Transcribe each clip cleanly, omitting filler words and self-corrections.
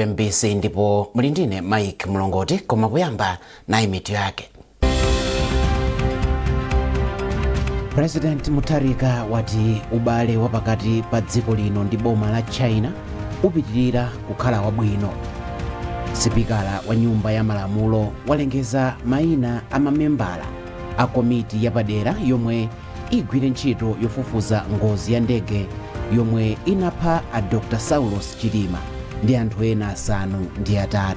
MBC ndipo muli ndine Mike Mlongoti, koma kuyamba nayi mitu yake. President Mutharika wati ubale wa pakati pa dziko lino ndi boma la China upitirira kukhala wabwino. Sipikala wa Nyumba ya Malamulo walengeza mayina a mamembala a komiti yapadera yomwe igwire ntchito yofufuza ngozi ya ndege yomwe inapha a Dr Saulos Chilima ndi anthu ena 8.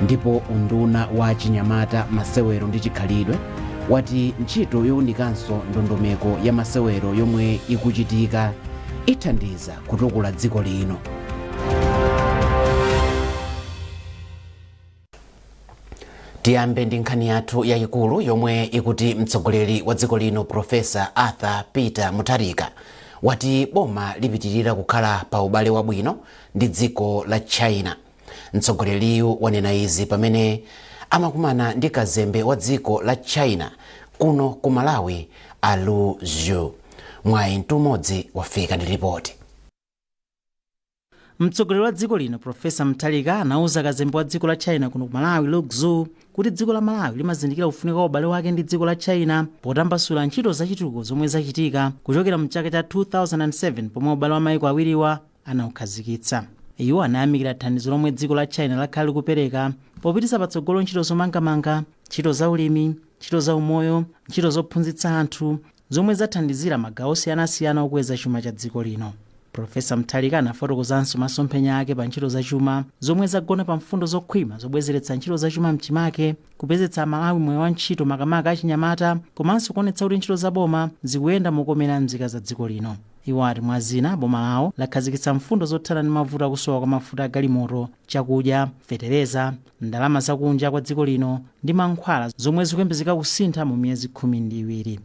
Ndipo unduna wa Chinyamata, Masewero ndi Chikhalidwe wati ntchito yowunikanso ndondomeko ya masewero yomwe ikuchitika ithandiza kutukula dziko lino. Tiyambe ndi nkhani yathu yayikulu yomwe ikuti mtsogoleri wa dziko lino Professor Arthur Peter Mutharika wati boma lipitirira kukhala pa ubale wabwino ndi dziko la China. Mtsogoleriyu wanena izi pamene amakumana ndi kazembe wa dziko la China kuno ku Malawi a Lu Zhu. Mwayi Mtumodzi wafika ndi ripoti. Mtsogoleri wa dziko lino Professor Mutharika anauza kazembe wa dziko la China kuno ku Malawi Lu Zhu kuti dziko la Malawi limazindikira kufunika kwa ubale wake ndi dziko la China potambasula ntchito zachitukuko zomwe zachitika kuchokera mchaka cha 2007 pomwe ubale wa maiko awiriwa anaukhazikitsa. Iwo anayamikira thandizo lomwe dziko la China lakhala likupereka popititsa patsogolo ntchito zomangamanga, ntchito za ulimi, ntchito za umoyo, ntchito zophunzitsa anthu zomwe zathandizira magawo osiyanasiyana okweza chuma cha dziko lino. Professor Mutharika anafotokozanso masomphenya ake pa ntchito zachuma zomwe zagona pa mfundo zokhwima zobwezeretsa ntchito zachuma mchimake, kupezetsa Amalawi moyo wa ntchito makamaka achinyamata, komanso kuonetsa kuti ntchito za boma zikuyenda mokomera nzika za dziko lino. Iwo ati mwa zina boma lawo lakhazikitsa mfundo zothana ndi mavuto akusowa kwa mafuta agalimoto, chakudya, fetereza, ndalama zakunja kwa dziko lino ndi mankhwala zomwe zikuyembekezeka kusintha mu miyezi 12.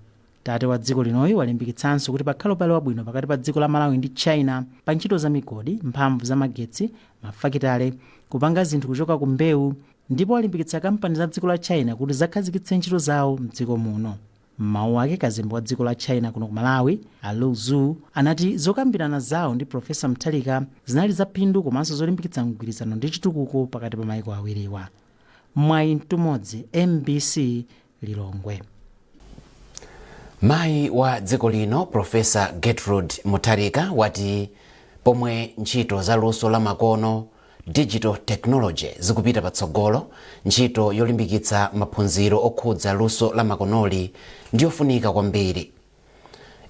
Tate wa dziko linoyu walimbikitsanso kuti pakhale ubale wabwino pakati pa dziko la Malawi ndi China pa ntchito za migodi, mphamvu za magetsi, mafakitale, kupanga zinthu kuchoka ku mbewu, ndipo walimbikitsa kampani za dziko la China kuti zakhazikitse ntchito zawo mdziko muno. M'mawu ake kazembe wa dziko la China kuno ku Malawi a Lu Zhu anati zokambirana zawo ndi Professor Mutharika zinali zaphindu komanso zolimbikitsa mgwirizano ndi chitukuko pakati pa maiko awiriwa. Mwayi Mtumodzi, MBC, Lilongwe. Mayi wa dziko lino Professor Gertrude Mutharika wati pomwe ntchito za luso la makono, digital technology, zikupita patsogolo, ntchito yolimbikitsa maphunziro okhudza luso la makonoli ndiyofunika kwambiri.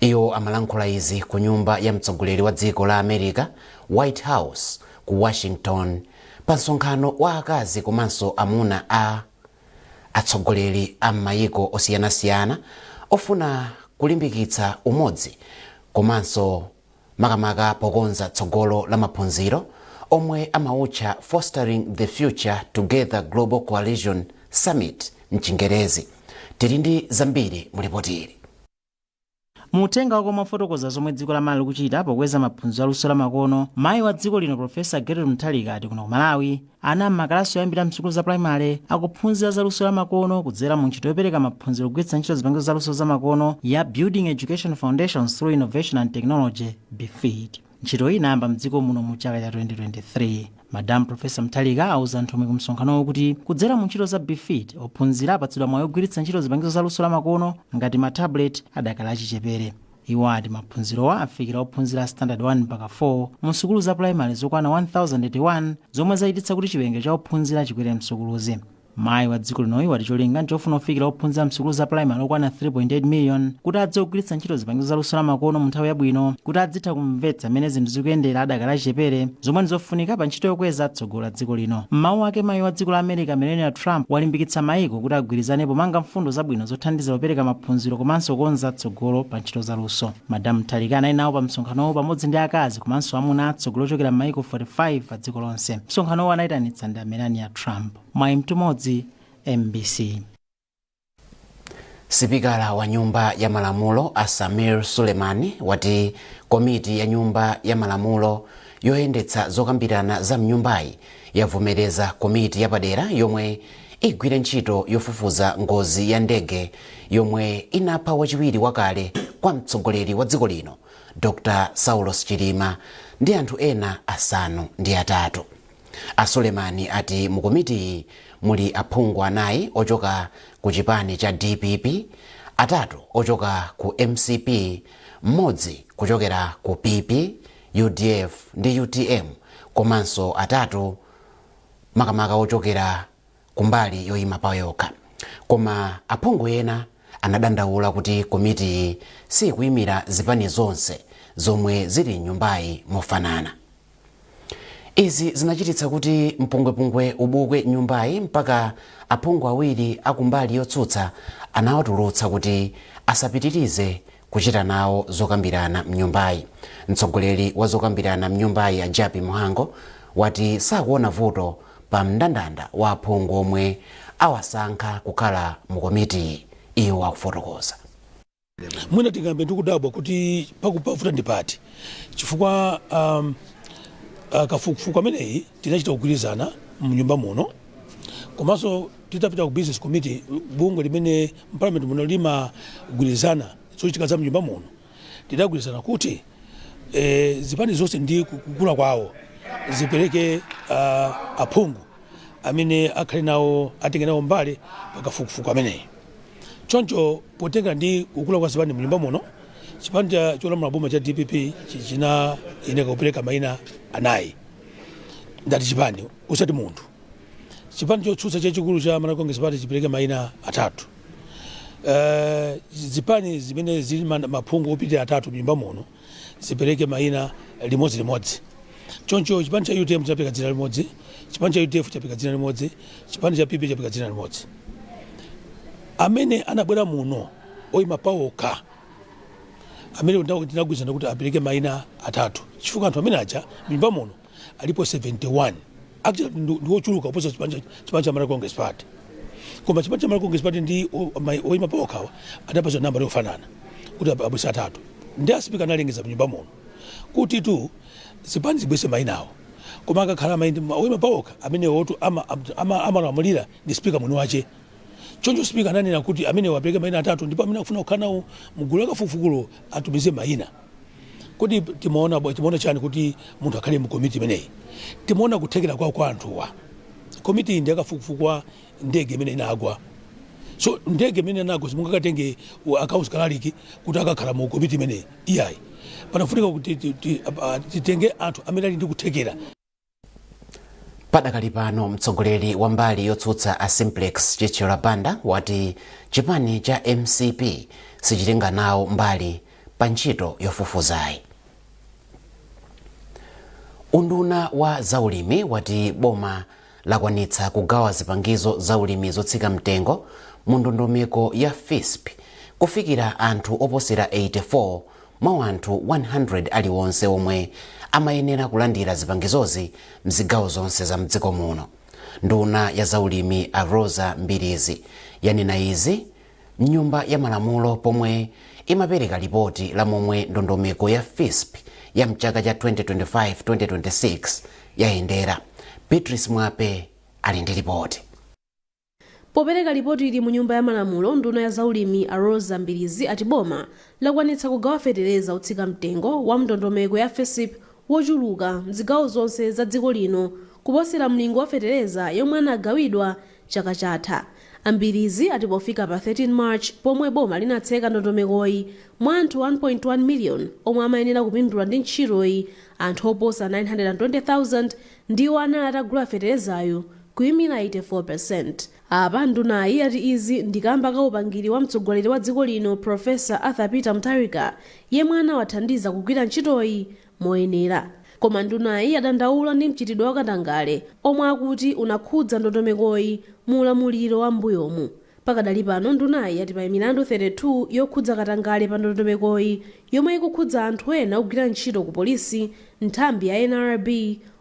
Iwo amalankhula izi ku nyumba ya mtsogoleri wa dziko la America, White House, ku Washington pa msonkhano wa akazi komanso amuna a atsogoleri a m'mayiko osiyanasiyana ofuna kulimbikitsa umodzi komanso makamaka pokonza tsogolo la maphunziro omwe amawutcha Fostering the Future Together Global Coalition Summit mchingerezi. Tili ndi zambiri mu ripoti ili. Mu uthenga wake omwe wafotokoza zomwe dziko la Malawi likuchita pokweza maphunziro a luso la makono, mayi wa dziko lino Professor Gertrude Mutharika ati kuno ku Malawi ana m'makalasi oyambira msukulu za primary akuphunzira za luso la makono kudzera mu ntchito yopereka maphunziro kugwiritsa ntchito zipangizo za luso za makono ya Building Education Foundations Through Innovation and Technology, BEFIT. Ntchitoyi inayamba mdziko muno mu chaka cha 2023. Madam Professor Mutharika auza nthumwi ku msonkhanowo kuti kudzera mu ntchito za BEFIT, ophunzira apatsidwa mwayi ogwiritsa ntchito zipangizo za luso la makono ngati ma tablet adakali achichepere. Iwo ati maphunzirowa afikira ophunzira standard 1 mpaka 4 mu sukulu za primary zokwana 1081 zomwe zachititsa kuti chiwerengero cha ophunzira chikwere msukuluzi. Mayi wa dziko linoyi wati cholinga nchofuna kufikira ophunzira msukulu za primary okwana 3.8 million kuti adziwe kugwiritsa ntchito zipangizo za luso la makono mu nthawi yabwino kuti adzitha kumvetsa mmene zinthu zikuyendera adakali achichepere, zomwe ndizofunika pa ntchito yokweza tsogolo la dziko lino. M'mawu ake, mayi wa dziko la America Melania Trump walimbikitsa mayiko kuti agwirizane pomanga mfundo zabwino zothandizira kupereka maphunziro komanso kukonza tsogolo pa ntchito za luso. Madam Mutharika anali nawo pa msonkhanowo pamodzi ndi akazi komanso amuna atsogolo ochokera m'mayiko 45 pa dziko lonse. Msonkhanowo anayitanitsa ndi a Melania Trump. Mwayi Mtumodzi, MBC. Sipikala wa Nyumba ya Malamulo a Sameer Suleman wati komiti ya Nyumba ya Malamulo yoyendetsa zokambirana za mnyumbayi yavomereza komiti yapadera yomwe igwire ntchito yofufuza ngozi ya ndege yomwe inapha wachiwiri wakale kwa mtsogoleri wa dziko lino Dr Saulos Chilima ndi anthu ena 8. A Sulemani ati mu komitiyi muli aphungu anayi ochoka ku chipani cha DPP, atatu ochoka ku MCP, mmodzi kuchokera ku PP, UDF ndi UTM, komanso atatu makamaka ochokera kumbali yoyima payokha. Koma aphungu ena anadandaula kuti komitiyi sikuyimira zipani zonse zomwe zili mnyumbayi mofanana. Izi zinachititsa kuti mpungwepungwe ubuke nyumbayi mpaka aphungu awiri akumbali yotsutsa anawatulutsa kuti asapitirize kuchita nawo zokambirana mnyumbayi. Mtsogoleri wa zokambirana mnyumbayi, a Jappie Mhango, wati sakuona vuto pa mndandanda wa aphungu omwe awasankha kukhala mu komitiyi. Iwo akufotokoza. Mwina tingambe ndikudabwa kuti pakupavuta ndi pati, chifukwa kafukufuku ameneyi tinachita kugwirizana mnyumba muno, komanso titapita ku Business Committee, bungwe limene mparliament muno limagwirizana zochitika za mnyumba muno, tidagwirizana kuti zipani zonse ndi kukula kwawo zipereke aphungu amene akhale nawo, atenge nawo mbali pakafukufuku ameneyi. Choncho potengera ndi kukula kwa zipani mnyumba muno, chipani cha cholamula boma cha DPP chinayenera kupereka mayina anayi, ndati chipani usati munthu. Chipani chotsutsa chachikulu cha Malawi Congress Party chipereke mayina atatu. Zipani zimene zili maphungu opitirira atatu mnyumba muno zipereke mayina limodzi. Choncho chipani cha UTM chinapereka dzina limodzi, chipani cha UDF chapereka dzina limodzi, chipani cha PP chapereka dzina limodzi. Amene anabwera muno oyima pawokha, amene tinagwirizana kuti apereke mayina atatu, chifukwa anthu amene aja mnyumba muno alipo 71, actually ndi ochuluka kuposa chipani cha Malawi Congress Party. Koma chipani cha Malawi Congress Party ndi oyima pawokhawa adapeza namba yofanana kuti abwese atatu. Ndi asipika analengeza mnyumba muno kuti tu zipani zibwese mayina awo, koma akakhala oyima pawokha amene otu amalamulira ndi spika mwini wache. Choncho spika ananena kuti amene wapereke mayina atatu, ndipo amene akufuna kukhala nawo mgulu lakafukufukulo atumize mayina. Kodi timaona chani kuti munthu akhale mu komiti imeneyi? Timaona kuthekera kwawo kwa anthuwa. Komiti iyi ndi yakafukufuku wa ndege imene inagwa. So ndege imene inagwa simungakatenge accounts clerk kuti akakhala mu komiti imeneyi, iyayi. Panafunika kuti titenge anthu amene ali ndi kuthekera. Padakali pano, mtsogoleri wa mbali yotsutsa a Simplex Chithyola Banda wati chipani cha MCP sichitenga nawo mbali pa ntchito yofufuzayi. Unduna wa zaulimi wati boma lakwanitsa kugawa zipangizo zaulimi zotsika mtengo mu ndondomeko ya FISP kufikira anthu oposera 84 mwa anthu 100 aliwonse omwe amayenera kulandira zipangizozi mzigawo zonse za mdziko muno. Nduna ya zaulimi a Rosa Mbirizi yanena izi mnyumba ya malamulo pomwe imapereka lipoti la momwe ndondomeko ya FISP ya mchaka cha 2025-2026 yayendera. Beatrice Mwape ali ndi ripoti. Popereka ripoti ili mu Nyumba ya Malamulo, nduna ya zaulimi a Rosa Mbirizi ati boma lakwanitsa kugawa fetereza otsika mtengo wa mndondomeko ya FISP wochuluka mzigawo zonse za dziko lino kuposera mlingo wa fetereza yomwe anagawidwa chaka chatha. Ambirizi ati pofika pa 13 March, pomwe boma linatseka ndondomekoyi, mwa anthu 1.1 million omwe amayenera kupindula ndi ntchitoyi, anthu oposa 920,000 ndiwo anali atagula feterezayo, kuyimira 84%. Apa ndunayi yati izi ndi kamba ka upangiri wa mtsogoleri wa dziko lino, Professor Arthur Peter Mutharika, yemwe anawathandiza kugwira ntchitoyi moyenera. Koma ndunayi yadandaula ndi mchitidwe wakatangale omwe akuti unakhudza ndondomekoyi mu ulamuliro wa mbuyomu. Pakadali pano, ndunayi yati pali milandu 32 yokhudza katangale pa ndondomekoyi yomwe ikukhudza anthu ena ogwira ntchito ku polisi, nthambi ya NRB,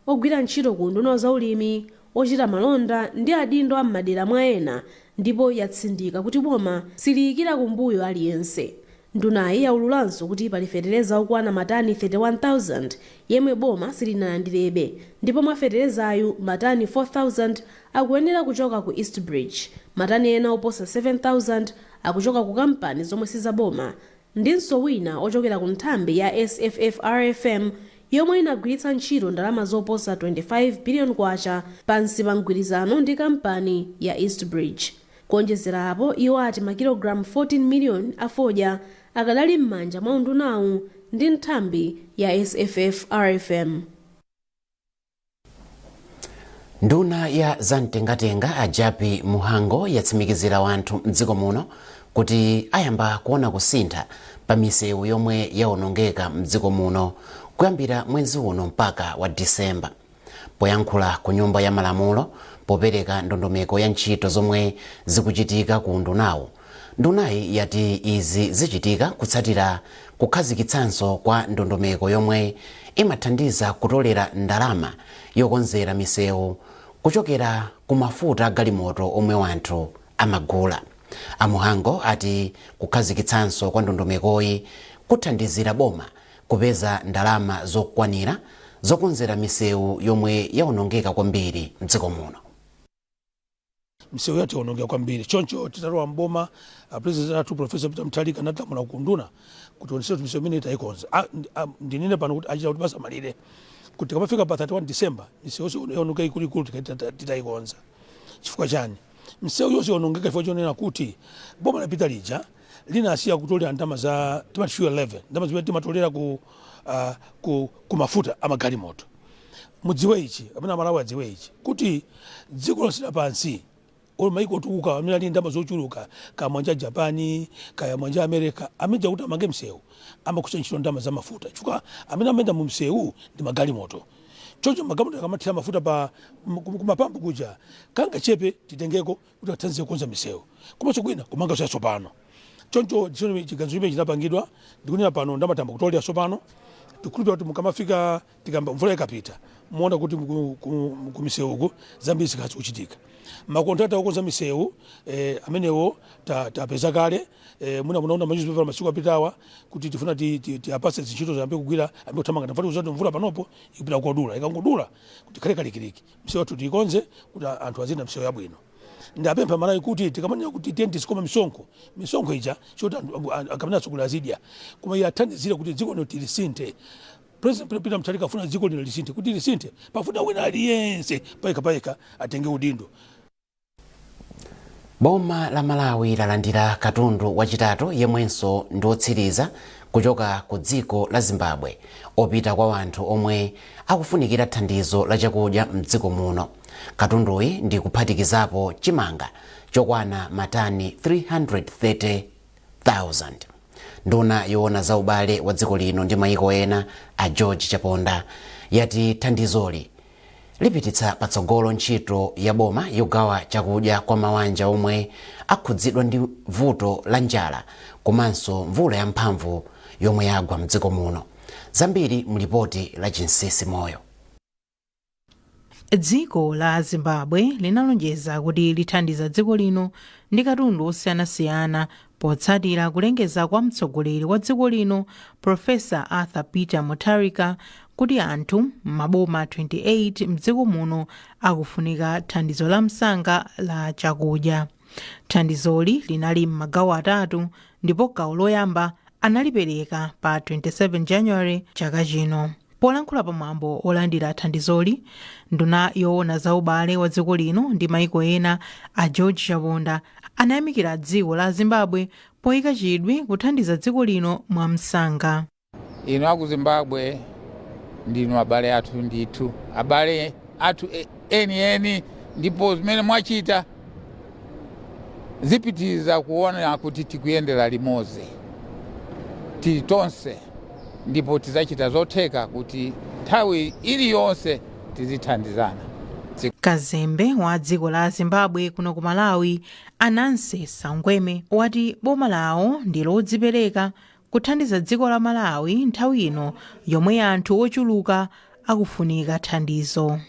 ogwira ntchito ku unduna wa zaulimi, ochita malonda ndi adindo a m'madera mwa ena, ndipo yatsindika kuti boma siliyikira kumbuyo aliyense. Ndunayi yaululanso kuti pali fetereza okwana matani 31,000 yemwe boma silinalandirebe, ndipo mwa feterezayu matani 4,000 akuyenera kuchoka ku East Bridge, matani ena oposa 7,000 akuchoka ku kampani zomwe sizaboma, ndinso wina ochokera ku nthambi ya SFFRFM. Yomwe inagwiritsa ntchito ndalama zoposa 25 billion kwacha pansi pa mgwirizano ndi kampani ya Eastbridge. Kuonjezera apo, iwo ati makilogalamu 14 million a fodya akadali m'manja mwa undunawu ndi nthambi ya SFF RFM. Nduna ya zamtengatenga a Jappie Mhango yatsimikizira wanthu mdziko muno kuti ayamba kuona kusintha pa misewu yomwe yawonongeka mdziko muno kuyambira mwezi uno mpaka wa Disemba. Poyankhula ku Nyumba ya Malamulo popereka ndondomeko ya ntchito zomwe zikuchitika ku undunawo, ndunayi yati izi zichitika kutsatira kukhazikitsanso kwa ndondomeko yomwe imathandiza kutolera ndalama yokonzera misewu kuchokera ku mafuta agalimoto omwe wanthu amagula. A Mhango ati kukhazikitsanso kwa ndondomekoyi kuthandizira boma kupeza ndalama zokwanira zokonzera misewu yomwe yawonongeka kwambiri mdziko muno. Misewu yathu yaonongeka kwambiri, choncho titalowa mboma, President athu Professor Peter Mutharika analamula ku nduna kuti onese kuti misewu imene tayikonza. Ndinene pano kuti achita kuti basamalire kuti tikamafika pa 31 December, misewu yonse yaonongeka ikuluikulu titayikonza. Chifukwa chani misewu yonse yaonongeka? Chifukwa chonena kuti boma lapita lija linasiya kutolera ndalama za timati fuel levy, ndalama zimene timatolera ku mafuta amagalimoto. Mudziwe ichi, amene Amalawi adziwe ichi, kuti dziko lonse lapansi olo maiko otukuka amene ali ndalama zochuluka, kaya mwanja Japani, kaya mwanja America, amene kuti amange msewu amagwiritsa ntchito ndalama za mafuta, chifukwa amene amayenda mu msewu ndi magalimoto. Choncho magalimoto akamathira mafuta pa kumapampu kuja, kangachepe titengeko kuti athandize kukonza misewu komanso kwina kumanga yatsopano. Choncho chiganizo chimene chinapangidwa, ndikunena pano ndamatamba kutolera tsopano. Tikhulupira kuti mukamafika tikamba mvula ikapita, muona kuti ku misewuku zambiri zikhala zikuchitika. Makontrata okonza misewu amenewo tapeza kale. Mwina munaona manyuzipepala masiku apitawa kuti tifuna tiapase zintchito ziyambe kugwira, ambe kuthamanga. Tafati kuzati mvula panopo ikupita kodula, ikangodula kuti khale kalikiliki, misewu yathu tiikonze kuti anthu aziyenda misewu yabwino. Ndapempha Malawi kuti tikamanena kuti tiye tizikoma misonkho, misonkho ija choti akamene atsogoleri azidya, koma iye athandizire kuti dziko lino tilisinthe. President Peter Mutharika afuna dziko lino lisinthe. Kuti lisinthe, pafuna wina aliyense payekha payekha atenge udindo. Boma la Malawi lalandira katundu wachitatu yemwenso ndi wotsiriza kuchoka ku dziko la Zimbabwe opita kwa anthu omwe akufunikira thandizo la chakudya mdziko muno. Katunduyi ndi kuphatikizapo chimanga chokwana matani 330,000. Nduna yoona za ubale wa dziko lino ndi mayiko ena a George Chaponda yati thandizoli lipititsa patsogolo ntchito ya boma yogawa chakudya kwa mawanja omwe akhudzidwa ndi vuto la njala komanso mvula yamphamvu yomwe yagwa mdziko muno. Zambiri mulipoti la Chinsisi Moyo. Dziko la Zimbabwe linalonjeza kuti lithandiza dziko lino ndi katundu osiyanasiyana potsatira kulengeza kwa mtsogoleri wa dziko lino Professor Arthur Peter Mutharika kuti anthu m'maboma 28 mdziko muno akufunika thandizo la msanga la chakudya. Thandizoli linali m'magawo atatu, ndipo gawo loyamba analipereka pa 27 January chaka chino. Polankhula pamwambo olandira thandizoli, nduna yoona za ubale wa dziko lino ndi maiko ena a George Chaponda anayamikira dziko la Zimbabwe poyika chidwi kuthandiza dziko lino mwamsanga. Inu aku Zimbabwe ndinu abale athu ndithu, abale athu enieni, ndipo zimene mwachita zipitiriza kuona kuti tikuyendera limodzi tili tonse, ndipo tidzachita zotheka kuti nthawi iliyonse tizithandizana. Kazembe wa dziko la Zimbabwe kuno ku Malawi Ananse Sangweme wati boma lawo ndi lodzipereka kuthandiza dziko la Malawi nthawi ino yomwe anthu ochuluka akufunika thandizo.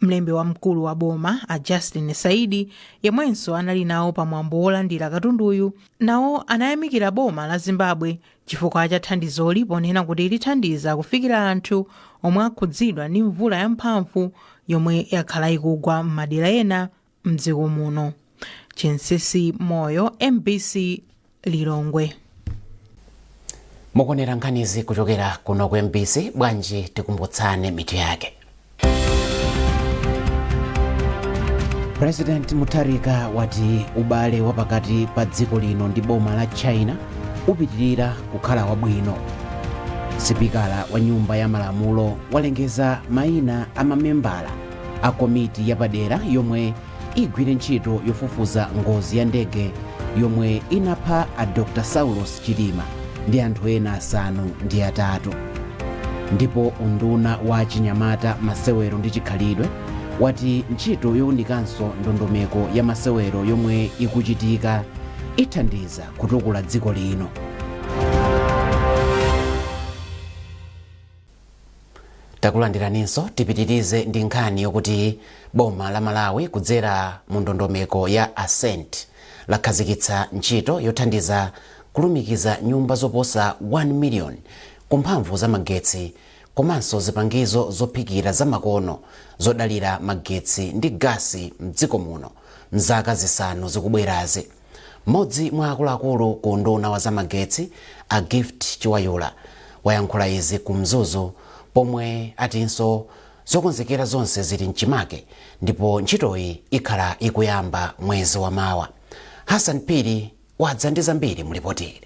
Mlembi wamkulu wa boma a Justin Saidi, yemwenso anali nawo pamwambo wolandira katunduyu, nawo anayamikira boma la Zimbabwe chifukwa cha thandizoli, ponena kuti lithandiza kufikira anthu omwe akhudzidwa ndi mvula yamphamvu yomwe yakhala ikugwa m'madera ena mdziko muno. Chinsisi Moyo, MBC, Lilongwe. Mukuonera nkhanizi kuchokera kuno ku MBC. Bwanji tikumbutsane mitu yake. President Mutharika wati ubale wapakati pa dziko lino ndi boma la China upitirira kukhala wabwino. Sipikala wa Nyumba ya Malamulo walengeza mayina a mamembala a komiti yapadera yomwe igwire ntchito yofufuza ngozi ya ndege yomwe inapha a Dr Saulos Chilima ndi anthu ena 8. Ndipo unduna wa Chinyamata, Masewero ndi Chikhalidwe wati ntchito yowunikanso ndondomeko ya masewero yomwe ikuchitika ithandiza kutukula dziko lino. Takulandiraninso. Tipitirize ndi nkhani yokuti boma la Malawi kudzera mu ndondomeko ya Ascent lakhazikitsa ntchito yothandiza kulumikiza nyumba zoposa 1 million ku mphamvu za magetsi komanso zipangizo zophikira zamakono zodalira magetsi ndi gasi mdziko muno mzaka 5 zikubwerazi. Mmodzi mwa akuluakulu ku unduna wa zamagetsi, a Gift Chiwayula, wayankhula izi ku Mzuzu pomwe atinso zokonzekera zonse zili mchimake ndipo ntchitoyi ikhala ikuyamba mwezi wa mawa. Hassan Phiri wadza ndi zambiri mulipoti.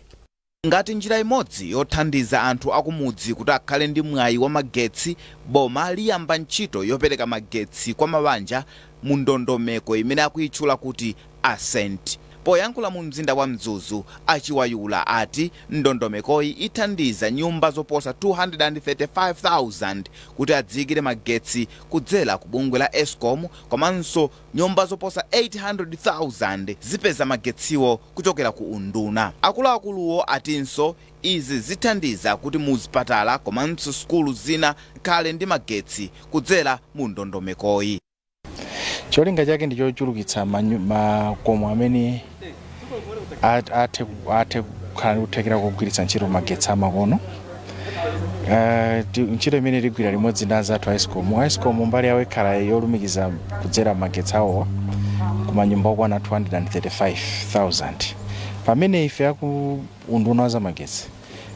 Ngati njira imodzi yothandiza anthu akumudzi kuti akhale ndi mwayi wa magetsi, boma liyamba ntchito yopereka magetsi kwa mabanja mu ndondomeko imene akuyitchula kuti Ascent. Poyankhula mu mzinda wa Mzuzu, a Chiwayula ati ndondomekoyi ithandiza nyumba zoposa 235,000 kuti adziyikire magetsi kudzera ku bungwe la Escom, komanso nyumba zoposa 800,000 zipeza magetsiwo kuchokera ku unduna. Akuluakuluwo atinso izi zithandiza kuti mu zipatala komanso sukulu zina khale ndi magetsi kudzera mu ndondomekoyi. Cholinga chake ndi chochulukitsa makomo amene athe kukhala ndi kuthekera kugwiritsa ntchito magetsi amakono. Ntchito imene tigwira limodzi ndi anzathu a Escom. Escom mbali yawo ikhala yolumikiza kudzera magetsi awowa kumanyumba okwana 235,000, pamene ife aku unduna wa zamagetsi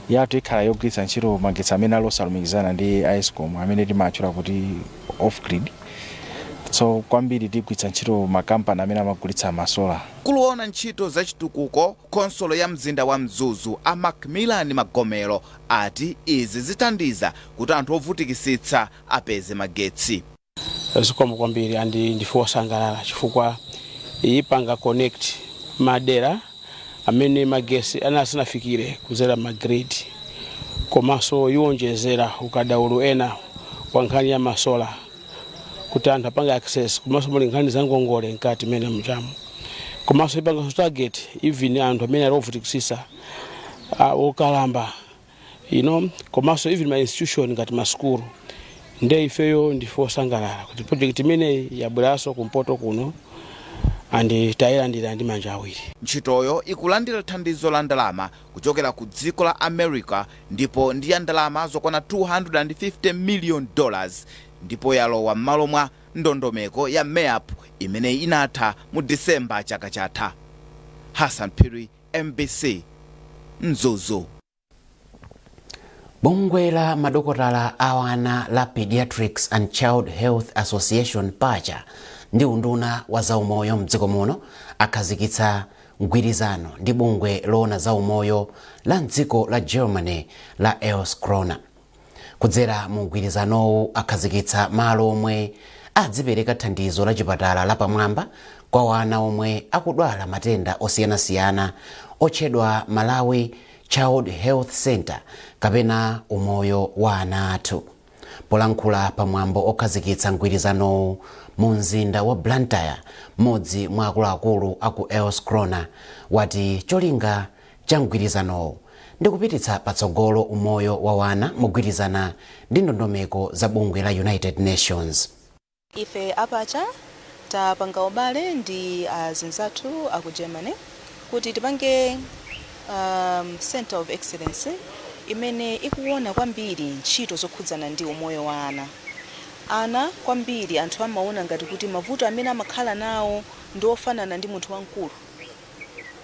yathu ikhala yogwiritsa ntchito magetsi amene ali osalumikizana ndi Escom, amene timatchula kuti off grid. So kwambiri tigwiritsa ntchito makampani amene amagulitsa ma solar. Mkulu woona ntchito zachitukuko khonsolo ya mzinda wa Mzuzu, a Macmillan Magomero, ati izi zithandiza kuti anthu ovutikisitsa apeze magetsi. Zikomo kwambiri, and ndife osangalala chifukwa ipanga connect madera amene magesi anasanafikire kudzera ma grid, komanso iwonjezera ukadaulo ena wa nkhani ya ma solar kuti anthu apange access, komanso muli nkhani za ngongole mkati mene mchamo, komanso ipanganso target even anthu amene ali ovutikisisa, okalamba, komanso even ma institution ngati masukulu. Nde ifeyo ndife osangalala kuti project imeneyi yabweranso kumpoto kuno and tayilandira ndi manja awiri. Ntchitoyo ikulandira thandizo la ndalama kuchokera ku dziko la America ndipo ndi ya ndalama zokwana $250 million, ndipo yalowa m'malo mwa ndondomeko ya MEAP imene inatha mu Disemba chaka chatha. Hassan Phiri, MBC, Mzuzu. Bungwe la madokotala a ana la Pediatrics and Child Health Association, PACHA, ndi unduna wa zaumoyo mdziko muno akhazikitsa mgwirizano ndi bungwe loona zaumoyo la mdziko la Germany la Else Kroner. Kudzera mu mgwirizanowu akhazikitsa malo omwe adzipereka thandizo la chipatala lapamwamba kwa ana omwe akudwala matenda osiyanasiyana otchedwa Malawi Child Health Center kapena Umoyo wa Ana Athu. Polankhula pamwambo okhazikitsa mgwirizanowu mu mzinda wa Blantyre, mmodzi mwa akuluakulu aku Else Kroner wati cholinga cha mgwirizanowu ndi kupititsa patsogolo umoyo wa wana mogwirizana ndi ndondomeko za bungwe la United Nations. Ife a PACHA tapanga ubale ndi azinzathu aku Germany kuti tipange center of excellence imene ikuona kwambiri ntchito zokhudzana ndi umoyo wa ana. Ana kwambiri anthu amaona ngati kuti mavuto amene amakhala nawo ndi ofanana ndi munthu wamkulu,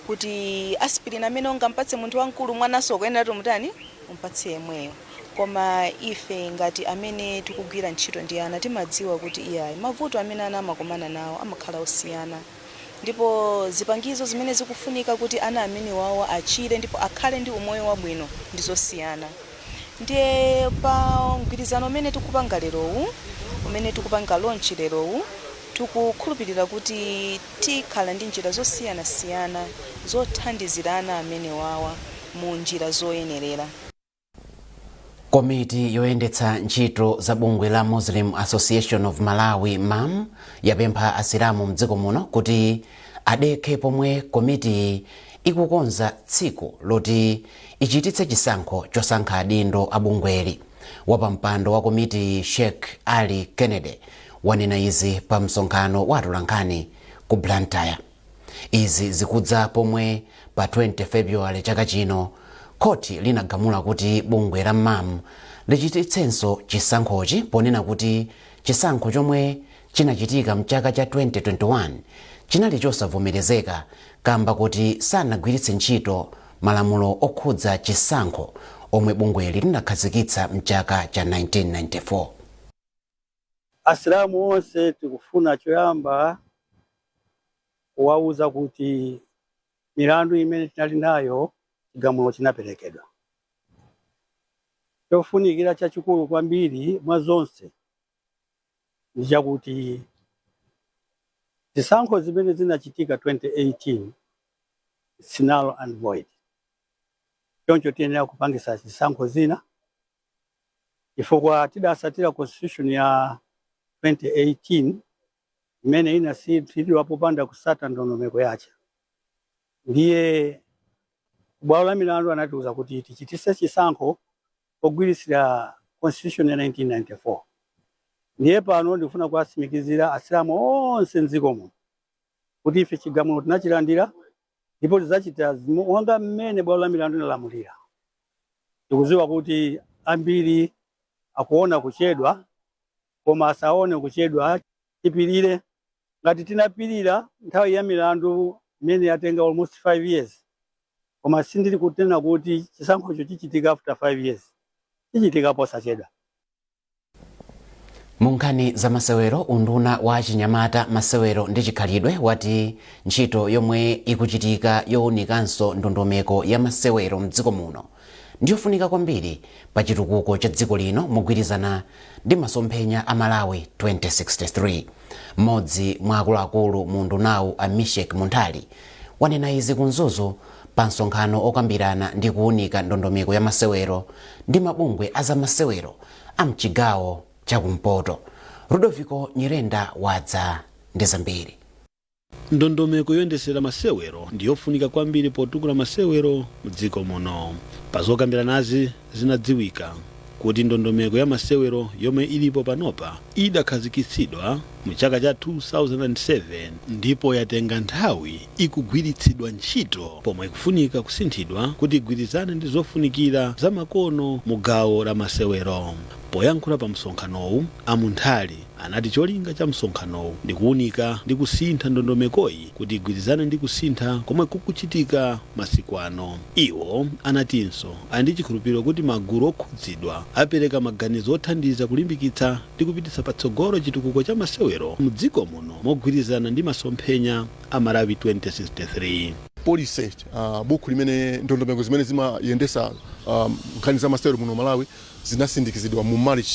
kuti aspirin amene ungampatse munthu wamkulu, mwananso akuyenera tumutani. Umpatse yemweyo. Koma ife ngati amene tikugwira ntchito ndi ana timadziwa kuti iyayi, mavuto amene ana amakumana nawo amakhala osiyana, ndipo zipangizo zimene zikufunika kuti ana amene wawo achire ndipo akhale ndi umoyo wabwino ndi zosiyana. Ndiye pa mgwirizano umene tikupanga lerowu, umene tikupanga launch lerowu, tikukhulupirira kuti tikhala ndi njira zosiyanasiyana zothandizira ana amene wawa mu njira zoyenerera. Komiti yoyendetsa ntchito za bungwe la Muslim Association of Malawi, MAM, yapempha Asilamu mdziko muno kuti adekhe pomwe komiti ikukonza tsiku loti ichititse chisankho chosankha adindo a bungweli. Wapampando wa komiti, Sheikh Ali Kennedy, wanena izi pa msonkhano wa atolankhani ku Blantyre. Izi zikudza pomwe pa 20 February chaka chino khoti linagamula kuti bungwe la MAM lichititsenso chisankhochi, ponena kuti chisankho chomwe chinachitika mchaka cha 2021 chinali chosavomerezeka kamba kuti sanagwiritse ntchito malamulo okhudza chisankho omwe bungweli linakhazikitsa mchaka cha 1994. Asilamu onse tikufuna choyamba kuwauza kuti milandu imene tinali nayo, chigamulo chinaperekedwa. Chofunikira chachikulu kwambiri mwa zonse ndi chakuti zisankho zimene zinachitika 2018 is null and void. Choncho tiyenera kupangisa zisankho zina, chifukwa tidasatira constitution ya 2018 imene inasinthidwa popanda kusata ndondomeko yache. Ndiye bwalo la milandu anatiuza kuti tichitise chisankho pogwirisira constitution ya 1994. Ndiye pano ndikufuna kuwatsimikizira Asilamu onse mdziko muno kuti ife chigamulo tinachilandira ndipo tidzachita monga mmene bwalo la milandu linalamulira. Tikudziwa kuti ambiri akuona kuchedwa, koma asaone kuchedwa, tipirire ngati tinapirira nthawi ya milandu imene yatenga almost 5 years. Koma sindili kunena kuti chisankhocho chichitika after 5 years, chichitika posachedwa. Mu nkhani za masewero, unduna wa chinyamata, masewero ndi chikhalidwe wati ntchito yomwe ikuchitika yowunikanso ndondomeko ya masewero mdziko muno ndiyofunika kwambiri pa chitukuko cha dziko lino, mogwirizana ndi masomphenya a Malawi 2063. Mmodzi mwa akuluakulu mu undunawu, a Mishek Munthali, wanena izi ku Mzuzu pa msonkhano okambirana ndi kuwunika ndondomeko ya masewero ndi mabungwe a zamasewero a mchigawo chakumpoto. Rudoviko Nyirenda wadza ndi zambiri. Ndondomeko yoyendesera masewero ndiyofunika kwambiri potukula masewero mdziko muno. Pazokambiranazi zinadziwika kuti ndondomeko ya masewero yomwe ilipo panopa idakhazikitsidwa mu chaka cha 2007 ndipo yatenga nthawi ikugwiritsidwa ntchito, pomwe ikufunika kusinthidwa kuti igwirizane ndi zofunikira za makono mu gawo la masewero. Poyankhula pa msonkhanowu, a Munthali anati cholinga cha msonkhanowu ndi kuwunika ndi kusintha ndondomekoyi kuti igwirizane ndi kusintha komwe kukuchitika masiku ano. Iwo anatinso ali ndi chikhulupiriro kuti magulu okhudzidwa apereka maganizo othandiza kulimbikitsa ndi kupititsa patsogolo chitukuko cha masewero mu dziko muno, mogwirizana ndi masomphenya a Malawi 2063. Policy, buku limene ndondomeko zimene zimayendesa nkhani za masewero muno Malawi zinasindikizidwa mu March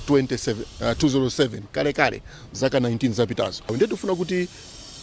27, 207, kalekale, zaka 19 zapitazo. Ndiye tifuna kuti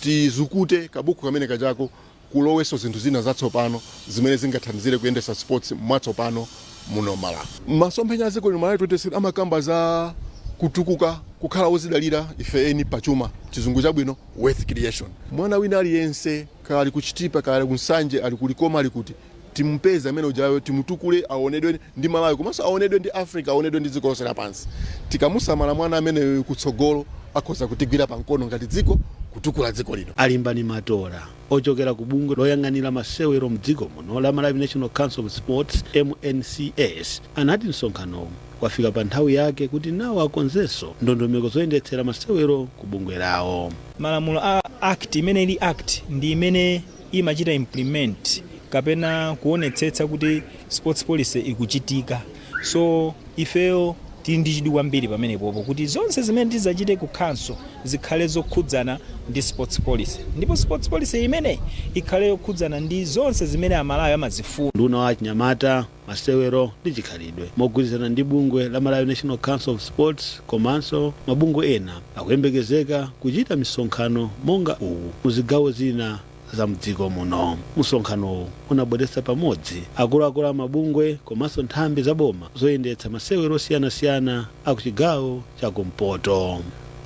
tizukute kabuku kamene kachako, kuloweso zinthu zina zatsopano zimene zingathandizire kuyendesa sports mwatsopano muno Malawi. Masomphenya a dziko lino, Malawi 27, amakamba za kutukuka, kukhala wozidalira ife eni pachuma, chizungu chabwino wealth creation. Mwana wina aliyense, kaya ali kuchitipa, kaya ali kunsanje, ali kulikoma, ali kuti, timupeze amene ujayo, timutukule, aonedwe ndi Malawi komanso aonedwe ndi Africa, aonedwe ndi dziko lonse lapansi. Tikamusamala mwana ameneyo kutsogolo akhoza kutigwira pamkono ngati dziko, kutukula dziko lino. Alimbani Matola ochokera ku bungwe loyang'anira masewero mdziko muno la Malawi National Council of Sports, MNCS, anati msonkhanowu wafika pa nthawi yake kuti nawo akonzenso ndondomeko zoyendetsera masewero ku bungwe lawo. Malamulo a act imene ili act ndi imene imachita implement kapena kukonza ndondomeko ya masewero. Kapena kuonetsetsa kuti sports policy ikuchitika. So ifeyo tili ndi chidwi kwambiri pamenepopo kuti zonse zimene tizachite ku council zikhale zokhudzana ndi sports policy, ndipo sports policy imeneyi ikhale yokhudzana ndi zonse zimene Amalawi amazifuna. Nduna wa chinyamata, masewero ndi chikhalidwe mogwirizana ndi bungwe la Malawi National Council of Sports komanso mabungwe ena akuyembekezeka kuchita misonkhano monga uwu muzigawo zina za mdziko muno. Msonkhanowu unabweretsa pamodzi akuluakulu a mabungwe komanso nthambi za boma zoyendetsa masewero osiyanasiyana a kuchigawo chakumpoto.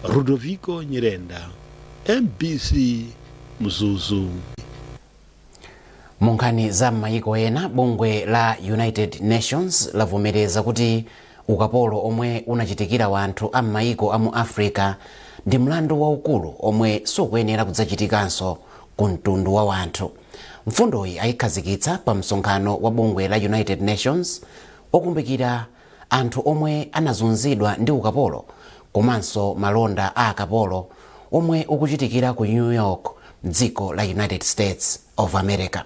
Rudoviko Nyirenda, MBC, Mzuzu. Mu nkhani za m'mayiko ena, bungwe la United Nations lavomereza kuti ukapolo omwe unachitikira wanthu a m'mayiko a mu Africa ndi mlandu waukulu omwe sukuyenera kudzachitikanso ku mtundu wa wanthu. Mfundoyi ayikhazikitsa pa msonkhano wa bungwe la United Nations okumbukira anthu omwe anazunzidwa ndi ukapolo komanso malonda a akapolo omwe ukuchitikira ku New York, dziko la United States of America.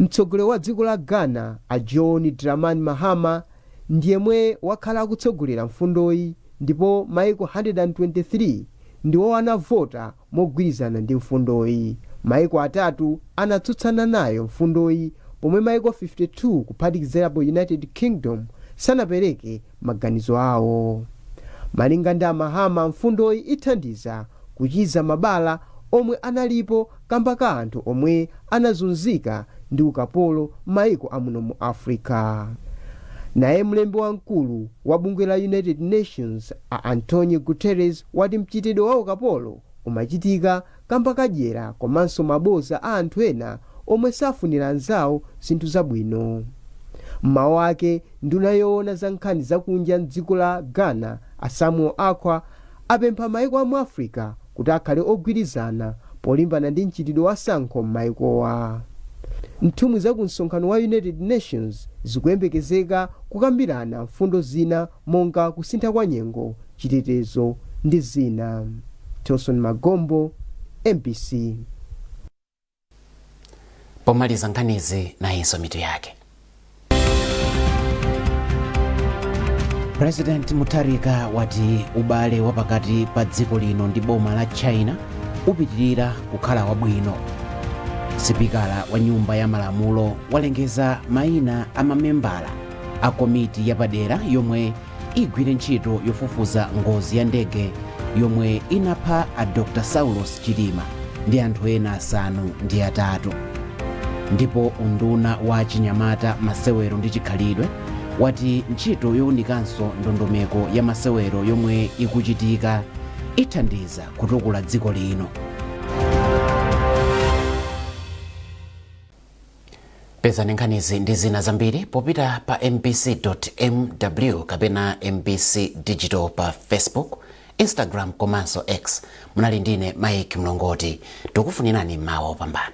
Mtsogoleri wa dziko la Ghana, a John Dramani Mahama, ndiyemwe wakhala akutsogolera mfundoyi, ndipo maiko 123 ndiwo anavota mogwirizana ndi mfundoyi. Maiko atatu anatsutsana nayo mfundoyi, pomwe maiko 52, kuphatikizirapo United Kingdom, sanapereke maganizo awo. Malinga ndi a Mahama, mfundoyi ithandiza kuchiza mabala omwe analipo kamba ka anthu omwe anazunzika ndi ukapolo maiko amuno mu Africa. Naye mlembi wamkulu wa bungwe la United Nations, a Antonio Guterres, wati mchitidwe wa ukapolo umachitika kamba kadyera komanso maboza a anthu ena omwe safunira anzawo zinthu zabwino. Mmawu ake, nduna yoona za nkhani zakunja mdziko la Ghana, a Samuel Acquah, apempha maiko amu Africa kuti akhale ogwirizana polimbana ndi mchitidwe wa tsankho m'maikowa. Nthumwi za ku msonkhano wa United Nations zikuyembekezeka kukambirana mfundo zina monga kusintha kwa nyengo, chitetezo ndi zina. Tilson Magombo, MBC. Pomaliza nkhanizi, nayinso mitu yake. President Mutharika wati ubale wapakati pa dziko lino ndi boma la China upitirira kukhala wabwino. Sipikala wa Nyumba ya Malamulo walengeza mayina a mamembala a komiti yapadera yomwe igwire ntchito yofufuza ngozi ya ndege yomwe inapha a Dr Saulos Chilima ndi anthu ena 8. Ndipo unduna wa chinyamata, masewero ndi chikhalidwe wati ntchito yowunikanso ndondomeko ya masewero yomwe ikuchitika ithandiza kutukula dziko lino. Pezani nkhanizi ndi zina zambiri popita pa mbc.mw kapena MBC Digital pa Facebook, Instagram komanso X. Munali ndine Mike Mlongoti. Tikufunirani mawa opambana.